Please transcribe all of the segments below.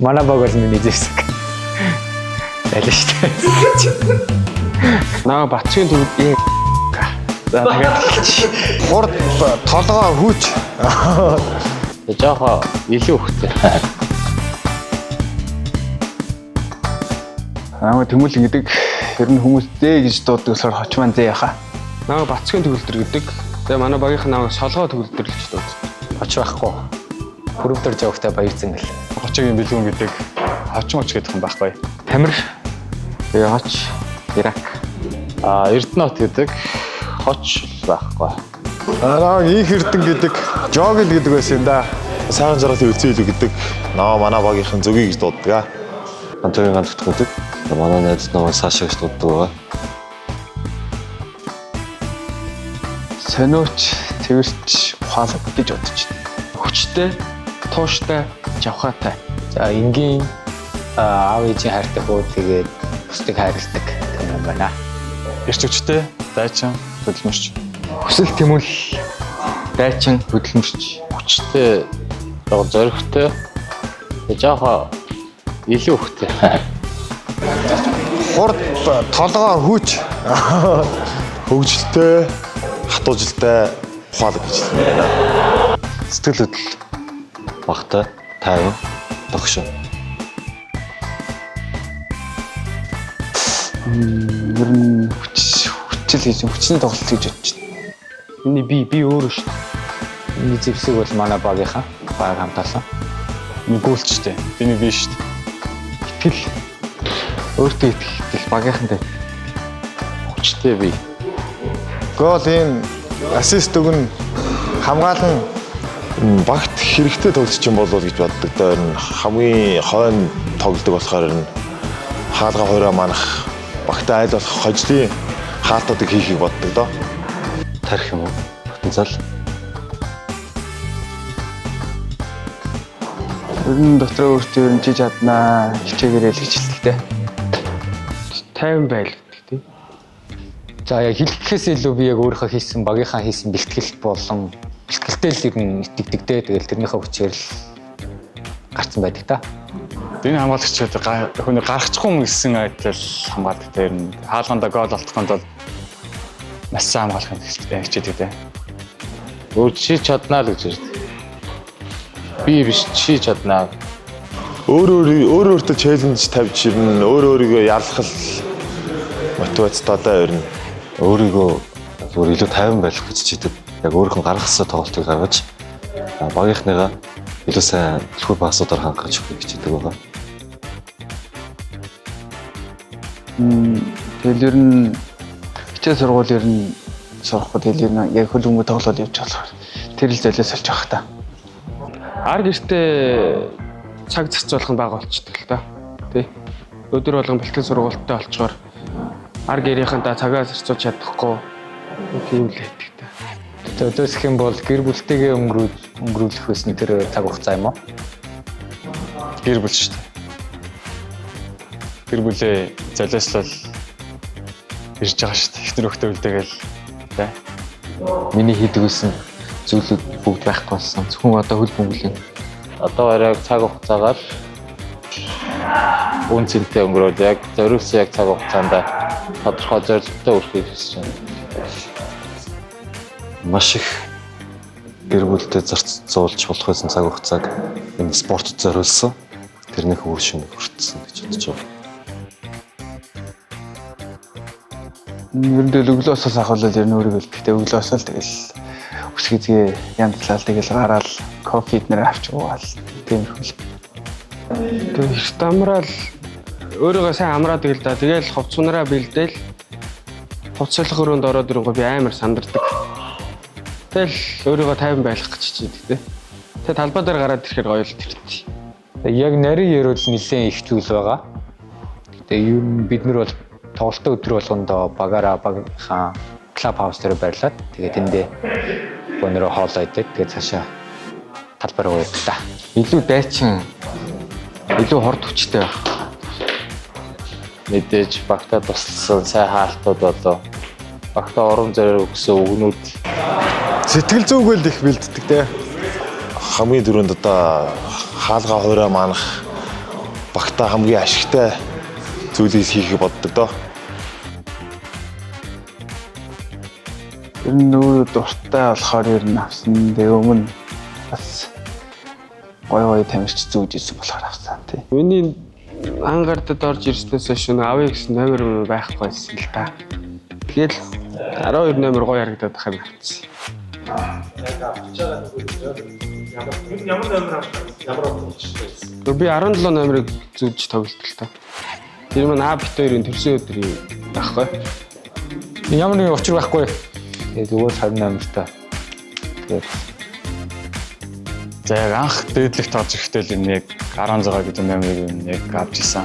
Манай баг бол миний зэвсэг. Байлаа шүү дээ. Наа Батчгийн төв ээ. За дахиад хэлчих. Хурд толгоо хүч. Жохо илүү хөхтэй. Намайг Тэмүүлэн гэдэг. Ер нь хүмүүс зээ гэж дууддаг болохоор хоч маань зээ яхаа. Наа Батчгийн төгөлдөр гэдэг. Тэгээ манай багийнх нь намайг солгоо төгөлдөр л гэж дууддаг. Хоч байхгүй. Хөрөвдөр жавхтай баяр зэнгэл. Хочогийн бэлгүүн гэдэг хочин оч гэдэг юм байхгүй. Тамир. Тэгээ хоч Ирак. А Эрдэнэт гэдэг хоч байхгүй. Намайг инх эрдэн гэдэг, жогл гэдэг байсан юм да. Сайхан жаргалын үлзий хөлөг гэдэг наа манай багийнхан зөгийг гэж дууддаг. Ганцхан ганцхан гэдэг. Манай найз намайг Саша гэж дууддаг байгаа. Сониуч, цэвэрч, ухаалаг гэж бодож байна. Хүчтэй, тууштай, жавхаатай. За энгийн аав ээжийн хайртай хөө тэгээд бусдыг хайрладаг юм байна. Эрч хүчтэй, дайчин, хөдөлмөрч. Хүсэл тэмүүл, дайчин, хөдөлмөрч. Хүчтэй, жоо зоригтой. Жохо илүү хөхтэй. Хурд толгоо хүч. Хөгжилтэй, хатуужилтай, ухаалаг гэж хэлмээр байна. Сэтгэл хөдлөл багтай, тайван, догшин. Ер нь хүч хүчил гэж хүчний тоглолт гэж бодож байна. Миний би өөрөө шүү дээ. Миний зэвсэг бол манай багийнхаа баг хамтаалсан. Миний гүйлчтэй. Биний би шүү дээ. Итгэл. Өөртөө итгэх итгэл багийнхантай. Хүчтэй би. Гол энэ ассист өгнө, хамгаалan Багт хэрэгтэй тоглогч юм болов уу гэж боддог доо. Энэ хамгийн хойно тоглодог болохоор энэ хаалга хуурай манах багтаа айл болох хожлын хаалтуудыг хийхийг боддог доо. Тарих юм уу? Потенциал. Ер нь дотроо өөртөө ер нь жиж чаднаа, хичээгээрэй л гэж хэлдэг те. 50 байл гэдэг тийм. За яг хэлэхээс илүү би яг өөрийнхөө хийсэн багийнхаа хийсэн бэлтгэл болон бэлтгэлтэй л ер нь итгэдэг дээ. Тэгэл тэрнийхээ хүчээр л гарцсан байдаг та. Энэ хамгаалагч хүний гаргачихгүй юм гэсэн айдал хамгаалдаг дээр нь хаалганда гол олдохгүй бол маш сайн хамгаалах хичээдэг дээ. Өөр чи чаднаа л гэж ярьдаг. Би биш чи чаднаа. Өөр өөр өөртөө челленж тавьж ирнэ, өөр өөрийгөө ялах мотивацтай даа ирнэ. Өөрийгөө зүгээр илүү тайван байх гэж хичээдэг. Яг өөрийнх нь гаргах ёстой тоглолтыг гаргаж багийнхныгаа илүү сайн түлхүүр пассуудаар хангаж өгөх хичээдэг байгаа. Тэгэл ер нь хичээл сургууль ер нь сурахгүй тэгэл ер нь яг хөл бөмбөг тоглоод явж болохоор тэр л золиос болж байгаа та. Ар гэртээ цаг зарцуулах нь бага болчдөг л да. Тий. Өдөр болгон бэлтгэл сургуульттай болчоор ар гэрийнхэнтэй цагаа зарцуулж чадахгүй тийм л байдаг та. Төлөөсөх юм бол гэр бүлтэйгээ өнгөрүүлэх байсан тэр цаг хугацаа юм уу? Гэр бүл шүү дээ. Гэр бүлээ золиослол ирж байгаа шүү дээ. Эхнэр хөхтэй үлдээгээл тэ. Миний хийдэг байсан зүйлүүд бүгд байхгүй болсон. Зөвхөн одоо хөл бөмбөглөн. Одоо арай цаг хугацаагаар үн цэнтэй өнгөрөөд яг зориулсан яг цаг хугацаанд тодорхой зорилготой хүрэхийг хүсэж байна. Маш их гэр бүлтэй зарцуулж болох байсан цаг хугацааг энэ спортод зориулсан. Тэрнийх үр шимийг хүртсэн гэж бодож байгаа. Ер нь тэгэл өглөө босоос ахвал ер нь өөрийгөө бэлтгэхдээ өглөө босоод тэгэл үсгэзгээ янзлал тэгэл гараал кофе эднэр авч уугаал тиймэрхүү л. Тэгээ эрт амраал өөрийгөө сайн амраад гээл да. Тэгээл хувцсунараа бэлдээл хувцслах өрөөнд ороод ирэнгүүт би амар сандардаг. Тэгэл өөрийгөө тайван байлгах гэж хичээдэг те. Тэгээ талбай дээр гараад ирэхээр гоё л тэрт. Яг нарийн ярил нэлээд их зүйл байгаа. Гэтэ ер нь бид нар бол тоглолтын өдөр болгондоо багаараа багийнхаа клуб хаус дээр байрлаад тэгээд тэндээ бөөнөрөө хоол идээд тэгээд цаашаа талбай руу явдаг та. Илүү дайчин, илүү хурд хүчтэй байх. Мэдээж багтаа тусалсан сайн хаалтууд болоо. Багтаа урам зориг өгсөн үгнүүд Сэтгэл зүгэл их бэлддэг те. Хамгийн түрүүнд одоо хаалга хуурай манах Багтаа хамгийн ашигтай зүйлийг хийхийг боддог доо. Ер нь өөрөө дуртай болохоор ер нь авсан. Тэгээ өмнө бас гоё гоё тамирч зүүж исэн болохоор авсан тий. Миний ангардад орж ирснээс хойш нөө авъя гэсэн номер байхгүй байсан л та. Тэгэл 12 номер гоё харагдаад байхыг харсан. Би 17 номерыг зүүж тоглолт л та. Тэр маань А бит хоёрын төрсөн өдрийн байхгүй. Ямар нэгэн учир байхгүй. Тэгээ зүгээр 20 номертой. Тэгээд За яг анх дээдлэгт орж ирэхдээ л энэ яг 16 гэдэг номерыг юм яг авч исэн.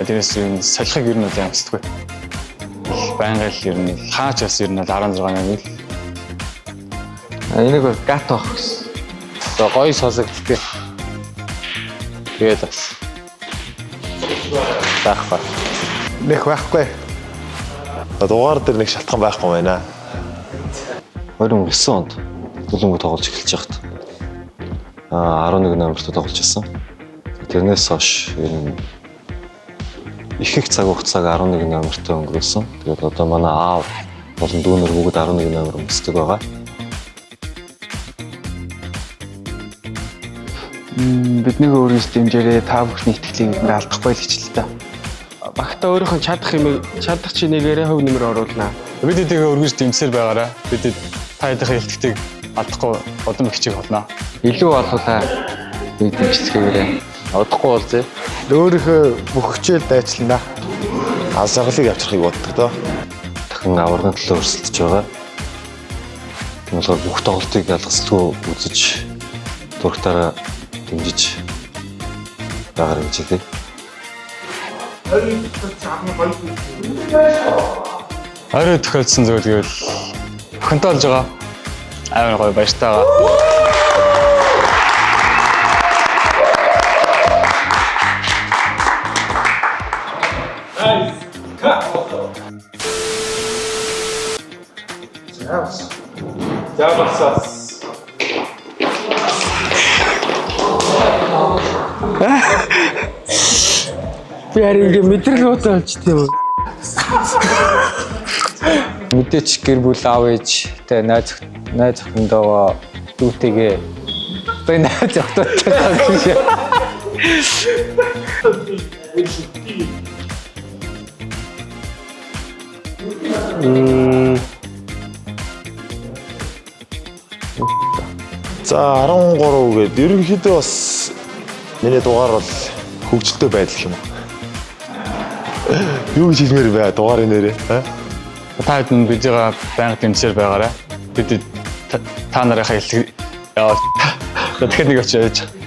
Тэрнээс юм солихыг ер нь бол амсдаггүй. Байнга л ер нь хаач бас ер нь бол 16 номер л. Энийг бол гат авах гэсэн. За гоё сонсогддог. Тэгээд бас. Байхгүй. Нэх байхгүй. Дугаар дээр нэг шалтгаан байхгүй байна. 2009 онд Бүлэнгүү тоглож эхэлж байхад 11 номерт тоглож байсан. Тэрнээс хойш ер нь их их цаг хугацааг 11 номертой өнгөрөөсөн. Тэгээд одоо манай аав болон дүүнер бүгд 11 номер өмсдөг байгаа. Бидний өөрөөс дэмжээрэй, та бүхний итгэлийг бид нар алдахгүй л гэж л та. Багтаа өөрийнх нь чадах юм чадах чинээгээрээ хувь нэмэр оруулнаа. Бид эдийг өргөж дэмсээр байгаарай. Бид та хэдийн хэлтгэдэг алдахгүй удам их хичээх болно. Илүү олуулаа би дэмжицгээгээрэй. Удахгүй уулзъя. Өөрийнхөө бүх хичээл дайчлана. Аз жаргалыг авчрахыг боддог доо. Дахин аваргын төлөө өрсөлдөж байгаа. Тийм болохоор бүх тоглолтыг ялгасалгүй үзэж дургтаараа дэмжиж байгаарай гэж хэлье. Орой тохиолдсон зүйл гэвэл охинтой болж байгаа. Амар гоё баяртай байгаа. Би харин ингээ мэдрэл уутай болчтой юм. Мэдээч гэр бүл аав ээж тэ найз найз охиндоогоо дүүтэйгээ одоо энэ найз охидтой гэж. За 13 гээд ерөнхийдөө бас миний дугаар бол хөгжилтэй байдал юм. Юу гэж хэлмээр бай дугаарын нэрээ? Та хэд нь бидийг байнга дэмжсээр байгаарай. Бид та нарынхаа хэлтгэг яа. Тэгэхээр нэг очиж яаж.